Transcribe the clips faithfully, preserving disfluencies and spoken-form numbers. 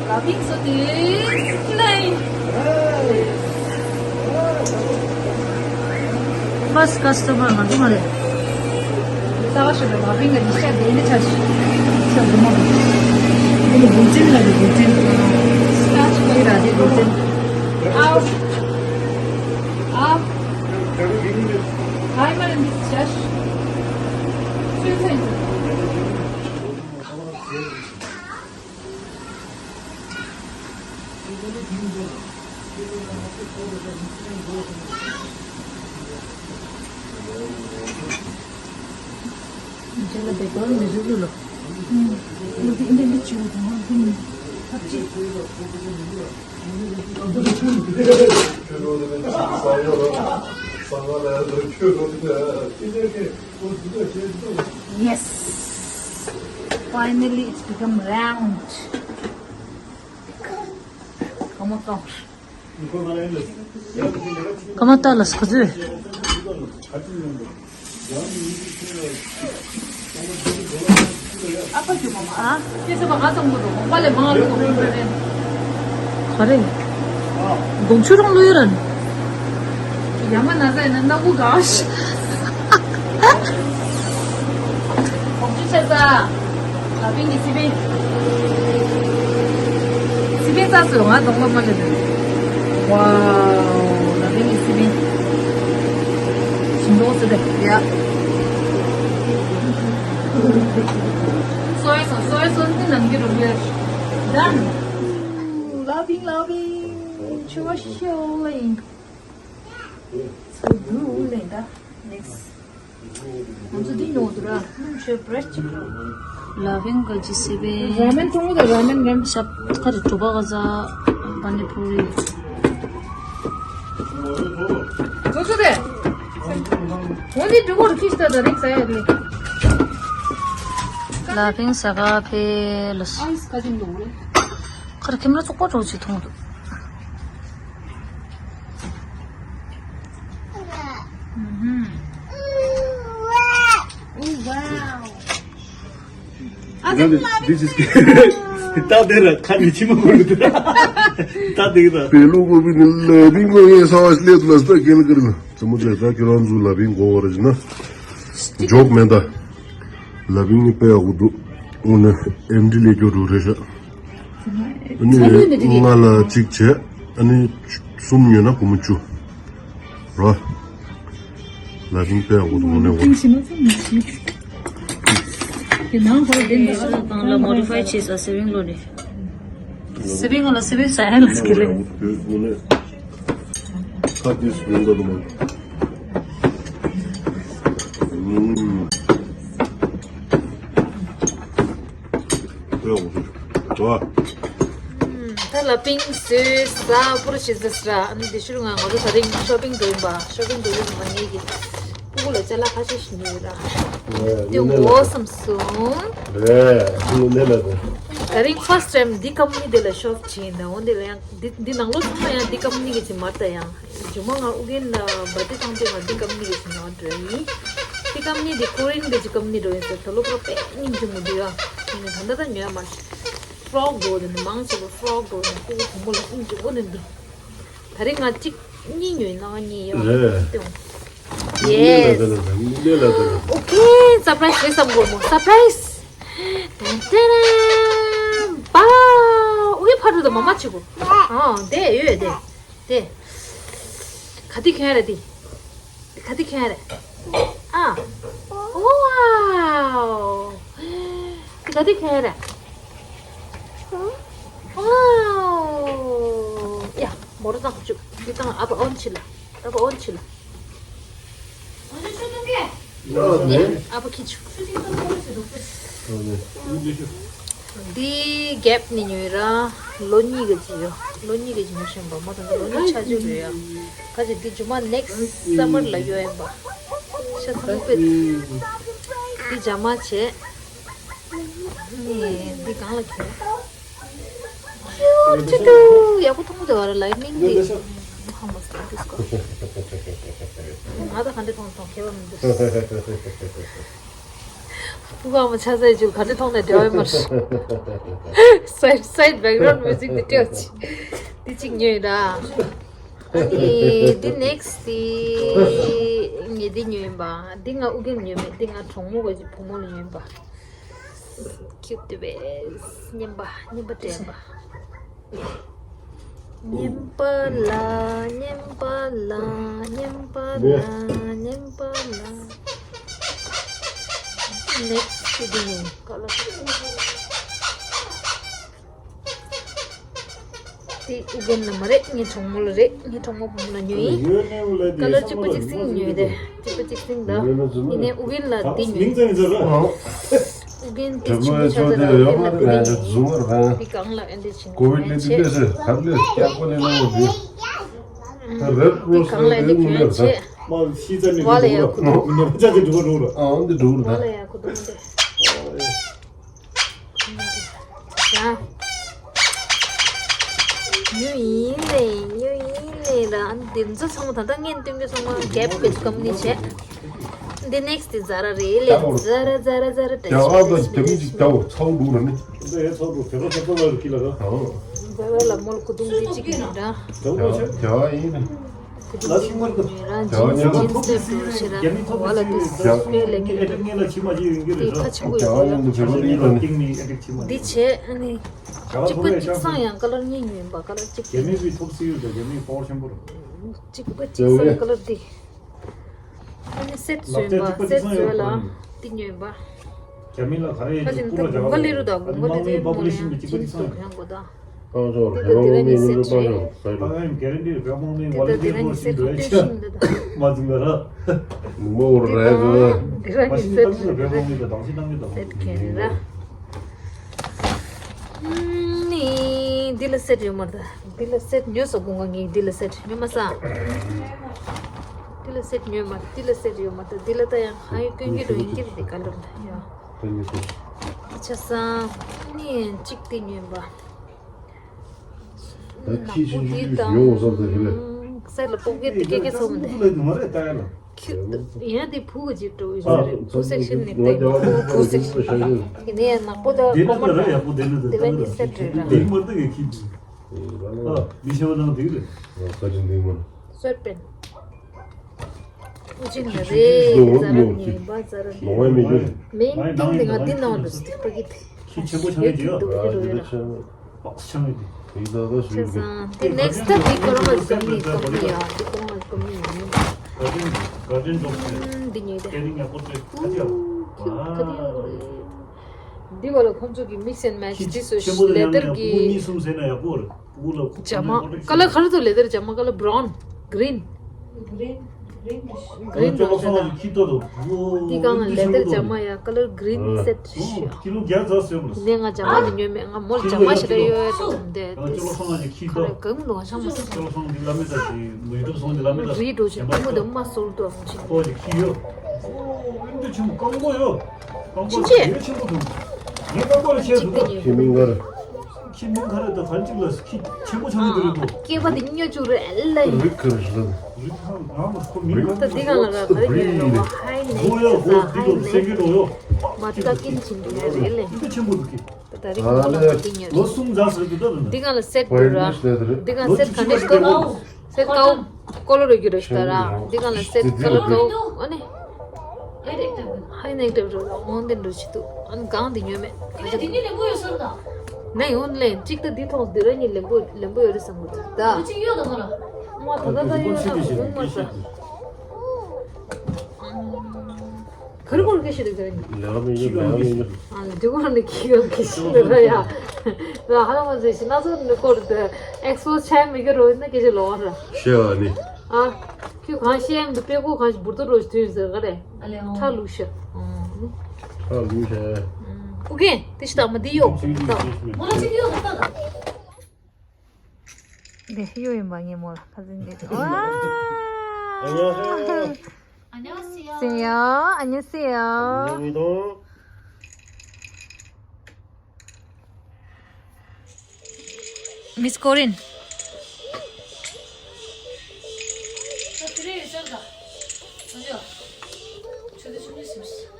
Coming so this plane. First customer ང་ཚོ་མ་རེད། ས་བ་ཤོད་པའི་ལ་ཕིང་གི་ཉི་ཤ་དེ་ནི་ཆ་ཞིག་ཆ་འདུག་མ་རེད། འདི་ནི་འབུལ་ཆེན་ལ་རེད། འབུལ་ཆེན་སི་ཊཱར་ཆི་ཁོ་ཡི་ར་རེད། འབུལ་ཆེན། ཨའོ། ཨའོ། ཧའི་མ་རེད། འདི་ཆ་ཞིག་ཚུལ་ཚན། Yes. Finally, it's become round. Come on, come on. ཀ་མ་ཏ་ལ་ས་ཚོད། ཨ་ཕ་ཞུ་མ་མ། ཨ། སྐྱེ་ས་པ་ང་ཚང་མོ་རུ་མ་ལས་མང་ལུག་རུ་རེ་རེ། ག་རེ། དགོང་ཆུ་རོང་ལུས་རན། ཡ་མ་ན་ས་ཡ་ན་ན་གུ་ག་ཤ། དགོང་ཆུ་ཆ་ས། ལ་ཕིང་གི་སི་པིང་། སི་པིང་ས་སུ་ང་གདོང་པ་མ་ལེ་དུ། ཝའོ། ལ་ཕིང་གི་སི་པིང་། ཞིམ་པོ་སི་པིང་། ཡ། སོའི་སོ་སོའི་སོ་ནི་ནམ་གྱི་རུ་ལེ། Done. ལ་ཕིང་ལ་ཕིང་། ཆུ་བ་ཤོ་ལིང་། ཚ་དུ་ལེན་ད། Next. ང་ཚོ་འདི་ཉོ་འདུག་ར། ཆོས་བྷི་རེཌ་ཅིག་ར། ལ་ཕིང་ག་ཅི་སི་པིང་། ར་མེན་ཐུང་ངུ་དང་ར་མེན་རམ། ཤབ་ཁ་རི་གྲུ་པ་ག་ཟ། པ་ནི་པུ་རི། ཚོ་ཚོ་དེ། འོ་འདི་འགྲུ་གོ་རུ་ཁྱི་ཤི་ད་ད་རིག་ཟ་ཡ་རེད། ལ་ཕིང་ཟ་ག་ཕེ་ལོ་སི། ཨའི་སི་ཁ་ཅིང་འདུག་རེད། ཁ་རི་ཁེམ་ར་ཙོག་པོ་གྲོགས་ཅིག་མཐོང་འདུག This is ད་དེ་ར་ཁ་ནི་ཆི་མ་གོ་རུ་ད་དེ་ར། པེ་ལུ་གོ་བི་ནི་ལ་བིང་གོ་ཡེ་ས་བ་སི་ལེ་ཏུ་ལ་སི་ད་གེ་ལ་ཀི་རི་ན་ཙི་མོ་ཙེ་ད་ཁྱེད་རང་ཚོ་ལ་བིང་གོ་བ་ར་ཇི་ན་ཇོག་མེ་ད། ལ་བིང་ནི་པེ་ཡ་གོ་འདུག་འོ་ནི་ཨེམ་ཌི་ལེ་ཀྱོ་རུ་རེ་ཤ། ཨ་ནི་ལྔ་ལ་གཅིག་བྱས། ཨ་ནི་གསུམ་ཉོས་ན་སྒོར་མོ་བཅུ་ར། ལ་ཕིང་དཔེ་ཡག་པོ་འདུག་ནས་འོ། ལ་མོ་ཌི་ཕའི་བྱས་ས་སེ་བིང་ལོ་རེད། སེ་བིང་ལ་སེ་བིང་ས་ཧན་ལ་སྐྱེ་ལེ། ཁ་ཏིས་ཡོང་ད་དུ་མ། ད་ལ་ཕིང་བཟོས་ས་པུ་རུ་ཞིག་ཟེར་ར། ཨ་ནི་དེ་ཤུལ་ང་ང་ཚོ་ད་རིང་ཤོ་པིང་འགྲོ་ཡིན་པ། ཤོ་པིང་འགྲོ་ཡིན་པ་ངེད་ཀྱི་སྤུ་གུ་ལ་ཅ་ལག་ཁ་ཤས་ཤིག་ཉོས་ར། དེ་འོ་བསམ་སོང་། རེད། ལེ་ལ་དེ། ད་རིང་ཕར་སི་ཊི་ཊེམ་འདི་ཀམ་པ་ནི་དེ་ལ་ཤོབ་བྱས་ཡིན། ད་འོ་དེ་ལ་ཡང་འདི་འདི་ནང་ལོགས་ཚང་མ་ཡང་འདི་ཀམ་པ་ནི་གི་ཅིག་མ་རེད་ད་ཡང་། རྗེས་མ་ང་ཨུ་རྒྱན་ལ་བར་ཐི་ཐང་དུས་ང་འདི་ཀམ་པ་ནི་གི་ཅིག་ཉོ་འགྲོ་ཡིན། འདི་ཀམ་པ་ནི་དེ་ཀོ་རི་ཡན་པའི་ཅིག་ཀམ་པ་ནི་འགྲོ་ཡིན་ཟེར། ད་ལོ་པུ་ར་དཔེ་སྙིང་རྗེ་མོ་འདུག་ཡ། ཡིན་ནའི་ད་ལྟ་ད་ཉོ་ཡ་མ་རེད། ཕོ་རོག་འགྲོ་དེ་ནི་མང་ཆེ་བ་ཕོ་རོག་འགྲོ་ནི་སྤུ་གུ་བུ་མོ་ལ་སྙིང་རྗེ་པོ་ནི་འདུག་ད་རིང་ང་གཅིག་གཉིས་ཉོས་ན་ང་གཉིས་ཡོད། རེད། ལྟོས། ལེ་ལ་ཡེས། ལེ་ལ་ལེ་ལ་ལེ་ལ། ཨོ་ཁེ། སར་པ་རའི་སི་རེད་བསམ་གོ་མོ། སར་པ་རའི་སི། ཏན་ཏན། པའོ། ཨོ་ཁེ། ཕ་རུ་དང་མ་མ་ཆི་གོ། ཨ་དེ་ཡོད་དེ། དེ། ག་དེ་ཁྱོད་རེད་དེ། ག་དེ་ཁྱོད་རེད། ཨ། ཝའོ། དེ་ག་དེ་ཁྱོད་རེད། ཝའོ། ཡ། མོ་རོ་བཏང་བཅུག་འདི་བཏང་། ཨ་ཕ་ཨོན་ཆི་ལ། ཨ་ཕ་ཨོན་ཆི་ལ། ཨ་ཕ་ཁྱི་ཆུ། འདི་གེབ་ནི་ཉོས་ར། ལོ་གཉིས་ཀྱི་ཅི་ཡོད། ལོ་གཉིས་ཀྱི་ཅི་ཉོ་ཤེས་པ་མོ་དང་ལོ་གཉིས་ཆ་ཅུ་རེད་ཡ། ཁ་ཅིག་འདི་ཇུ་མ་ནེག་སི་སམ་མར་ལ་ཡོད་ཡིན་པ། ཤ་ཚ་མོ་པེ། འདི་ཇ་མ་བྱས། ནི་འདི་གང་ལ་ཁྱེར། ཁྱུ་ཁྱུ་ཁྱུ། ཡག་པོ་མཐོང་གི་འདུག་བ་ར། ལའི་ནིང་འདི། ཧ་མ་སྟ་འདི་སྐོར། ང་ད་ག་འདྲ་མཐོང་མཐོང་ཁྱད་པར་མི་འདུག་ཁུ་གང་མ་ཆ་ཚ་ཡི་ཅུ་ག་འདྲ་མཐོང་ནས་བྲེལ་བ་མར། སའིཌ་སའིཌ་བེག་གྷ་རའུནཌ་མིའུ་ཛིག་འདི་སྤྲད་ཅི། འདི་གཅིག་ཉོས་ར། ཨ་ནི་འདི་ནེགསི་འདི་ངས་འདི་ཉོས་ཡིན་པ། འདི་ང་ཨུ་རྒྱན་ཉོས་མེད། འདི་ང་གྲོགས་མོ་གི་བུ་མོ་ལ་ཉོས་ཡིན་པ། ཁྱུད་དུ་བས། སྙན་པ་སྙན་པ་དྲན་པ། སྙན་པ་ལ་སྙན་པ་ལ་སྙན་པ་ལ་སྙན་པ་ལ། ནེགསི་འདི་ནི་ཀ་ལར། དེ་ཨུ་རྒྱན་ལ་མ་རེད། ངའི་གྲོགས་མོ་ལ་རེད། ངའི་གྲོགས་མོ་བུ་མོ་ལ་ཉོས་ཡིན། ཀ་ལར་གཅིག་པ་གཅིག་སིང་ཉོས་རེད། གཅིག་པ་གཅིག་སིང་ད། ཡིན་ནའི་ཨུ་རྒྱན་ལ་འདི་ཉོས། ཨུ་རྒྱན་དེ་ཆུང་ཆུང་ཆགས་ཚར་ར། ཨུ་རྒྱན་ལ་འདི་ཉོས། འདི་གང་ལ་ཨེ་འདྲ་བྱེད་ཀོ་བིཌ་ལས་དེ་འདྲ་ཟེར་ག་ལེར་སྐྱག་པ་ལས་ནང་འདི་རེད་རོ་སི་ལ་འདི་ཉོས་བྱས། ཨ་འདི་འགྲོ་ར། ཨ་འདི་འགྲོ་ར། ཡ། ཉོས་ཡིན་ལེ། ཉོས་ཡིན་ལེ་ར། འདི་ཚོ་ཚང་མ་ད་ལྟ་ངས་སྟོན་གྱི་ཚང་མ་གེབ་བེད་ཀམ་ནི་བྱས། འདི་ནེགསི་འདི་ཛ་ར་རེད་ལེ། ཛ་ར་ཛ་ར་ཛ་ར་ཏྲེ་ཞིག་ཏྲེ་ཞིག་ཏྲེ་ཞིག། ཛ་ར་ལ་མོལ་ཁུ་དུང་འདི་ཅིག་ད་བོ་ཚ་བོ་འདུག་ར་ནི། འདི་ཡ་ཚ་བོ་ཁེ་ལ་ཁ་ཚ་ལ་རུ་ཁི་ལ་ར། ཛ་ར་ལ་མོལ་ཁུ་དུང་འདི་ཅིག་ཡིན་ར། ཁུ་དུང་ཉོས་ར། ཇིན་སི་ཇིན་སི་ལེབ་ཞེ་ར་བ་ལ་འདི་སྤེ་ལེ་ཁི་འདི་ཁ་ཆེན་པོ་ཡིན་ར། འདི་བྱས་ཨ་ནི། གཅིག་པ་གཅིག་སང་ཡང་ཀ་ལར་གཉིས་ཉོས་ཡིན་པ། ཀ་ལར་གཅིག་རྒྱ་མི་བི་ཐོག་སི་ཡོད་ད། རྒྱ་མི་པ་ཝར་ཆེན་པོ་རེད། གཅིག་པ་གཅིག་སང་ཀ་ལར་འདི། ཨ་ནི་སེཊ་བཟོས་ཡིན་པ། སེཊ་བཟོས་ལ་འདི་ཉོས་ཡིན་པ། རྒྱ་མི་ལ་ག་རེ་ཡིན་ཁ་ཅིག་ཏུ་ལ་གུང་ག་ལི་རུ་དང་གུང་ག་ལི་རུ་མོ་ལེ་ཇིན་སི་དུ་ཁྱང་གོ་ད། ཀང་ཟོར་དེ་ད་དེ་ར་ནི་སེཊ་རེད། ཏང་ཡོན་གེ་རེན་ཊི་རེད། བོད་དམག་མི་ཝོ་ལན་ཊི་ཡར་སྐོར་ཞིག་འགྲོ་ཡ་ཆ་མ་འཛིན་པ་ར། མོ་རེ་ཟོ། དེ་ར་ནི་སེཊ་རེད། བོད་དམག་མི་ད་དང་ཤི་བཏང་གི་ད། སེཊ་ག་རེ་ར། ནི་འདི་ལ་སེཊ་ཡོད་མ་རེད། འདི་ལ་སེཊ་ཉོས་སོ་གུང་ག་ངས་འདི་ལ་སེཊ་ཉོས་མ་ས། འདི་ལ་སེཊ་ཉོས་མ་རེད། འདི་ལ་སེཊ་ཡོད་མ་རེད། འདི་ལ་ད་ཡང་ཧ་ཡོད་སྐྱོན་གྱི་རུ་ཡིན་གྱི་རེད། དེ་ག་འགྲོ་ད་ཡོད། དེ་ནི་དེ། ཆ་ས། ནི་གཅིག་དེ་ཉོས་པ། ད་ཁྱི་ཆུང་ཆུང་ཡོང་བསམ་ད་ཧི་ལེ། སེ་ལ་པོ་ཀེ་ཏི་ཀེ་ཀེ་སོང་དེ། ཁྱི་ཡང་དེ་བུ་ག་ཅིག་འགྲོ་ཡོད་རེད། བུ་སེག་ཤན་ནི་ཏེ་བུ་སེག་ཤན་ཡིན་ནའི་ནག་པོ་ད་གོ་མ་ད་དེ་བས་ནི་སེ་ཏྲེ་ར། མི་ཤེས་པ་ནང་དེ་རེད། སོད་པན། ཨུ་ཅི་ན་རེ། ཛ་ར་ཉེ་བ་ཛ་ར་ཉེ་བ། མེན་ཏིང་དེ་ང་འདི་ནང་ལ་སྟེགས་པ་གི་དེ། ཁྱི་ཆེན་པོ་ཆང་ཡོད་ཀྱི་ཡོད། འདུག་གི་རེད་ཡོད་ར། པགས་ཆང་ཡོད་དེ། ཁྱེད་ཚང་དེ་ནེགསི་ཊ་དེ་ཀོ་རོ་ནཱ་ཀམ་ནི་ཀམ་ནི་ཡ་དེ་ཀོ་རོ་ནཱ་ཀམ་ནི་ཡ་ནི། འདི་ཉོས་དེ། ཁྱུད་ག་དེ་ཡོད་རེད། འདི་བ་ལ་ཁོང་ཚོ་གི་mix and match འདི་བཟོས་ཤིག་ལེ་དར་གི་ཇ་མ། ཀ་ལར་ག་རེ་འདུག་ལེ་དར་ཇ་མ། ཀ་ལར་brown, green, green འདི་གང་ལེ་དར་ཇ་མ་ཡ། ཀ་ལར་green སེཊ་ཞིག་ནས་ང་ཇ་མ་འདི་ཉོས་མེད། ང་མོལ་ཇ་མ་ཞིག་རེ་ཡོད་དེ། ཁ་རེ་གང་འདུག་ཤང་མ་སི་རི་འགྲོ་ཆེ་དེ་མོ་དེ་མ་སོལ་དུ་ཨང་ཆེ། ཁྱི་མིང་ག་རེ། ཁྱི་མིང་ག་རེ་ད་གང་ཅིག་ལ་ཁྱི་ཆེན་པོ་ཆགས་ཀྱི་རེད་དོ། སྐྱེས་པ་དེ་སྨྱོ་བཅུག་རེད་ཨེ་ལ་ཡིན། རིགས་ག་རེ་ཞིག་ལ། རིགས་ཧང་ང་མ་ཁོ་མིང་ག་ད་འདི་གང་ལ་ར་ག་རེ་ཉོས་རོ། ཧའི་ནེག་ལ་ཧའི་ནེག་མ་ཏ་ཀིན་ཆེན་པོ་རེད་ལེ། འདི་ཆེན་པོ་འདུག་གི། ད་རིགས་ང་ལ་འདི་ཉོས་ལོ་གསུམ་རྫ་ཟེར་དུ་ད་འདི་གང་ལ་སེཊ་འདུག་ར། འདི་གང་སེཊ་ག་འདྲ་ཞིག་ད་ལོ་སེཊ་ཀའོ། ཀོ་ལོ་རེ་རྒྱུ་རེ་ཤི་ད་ར། འདི་གང་ལ་སེཊ་ཀ་ལར་ཀའོ་ཨ་ནི། ཧའི་ནེག་ཊིབ་རོ་ལ་འོང་དེ་འགྲོ་ཆི་འདུག་ཨ་ནི་གང་དེ་ཉོས་མེད། ཁ་ཆེ་འདུག་ནས་ཡོང་ལེ་གཅིག་ད་འདི་ཐོག་འདི་ར་གཉིས་ལེན་པོ་ལེན་པོ་ཡོད་རེད་བསམ་གི་འདུག་ད། མ་ད་ད་ད་ཡོད་ད་འོང་མ་ས། ག་རེ་སྐོར་སྐད་ཤེས་འདུག་ཟེར་ནི། ལས་ཀ་མི་ཡོད་ལས་ཀ་མི་ཡོད། ཨ་ལས་དེ་སྐོར་ནི་ཁྱི་ག་གི་ཤི་ལ་ཡ། ད་ཧ་ལམ་ཟེར་ཤི་ན་ཚོ་ནི་སྐོར་དེ་ཨེགས་པོ་ཆ་མི་གི་རོ་ན་སྐད་ཆ་ལོ་བ་ར། ཤེས་བ་ནི། ཨ། ཁྱོད་གང་ཤེས་ཡང་འདི་དཔེ་ཀོ་གང་ཞིག་འབུར་ཏོ་རོ་ཞིག་ཐོན་ཟེར་ག་རེ། ཨ་ལས་འོང་། ཁྲ་ལུག་ཤ། ཁྲ་ལུག་ཤ། ཨུ་གེ་དེ་ཤི་ད་མ་དེ་ཡོད་ད། མོ་ལ་ཅིག་ཡོད་ད་ད། དེ་གཡོ་ཡིན་པ་ངས་མོ་ལ་ཁ་སང་གི། ཨ། 안녕하세요. 안녕하세요. 안녕하세요. 안녕하세요. Miss Corinne. 아, 그래요, 쩔다. 맞아. 저도 준비했습니다.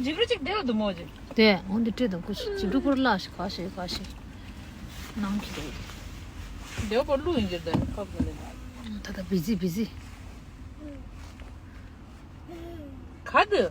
འཇིགས་རུ་ཅིག་དེ་ལ་འདུག་མོ་ཅིག་དེ་འོན་ཏེ་སྤྲད་དང་ཁུ་ཅིག་འབྲུ་ཕོར་ལ་ཞིག་ག་ཞིག་ག་ཞིག་ནང་གི་འདུག་དེ་བོ་ལུ་ཡིན་གྱི་དེ་ཁབ་ཀྱི་འདུག་ད་ད་བི་ཟི་བི་ཟི། ག་དུ།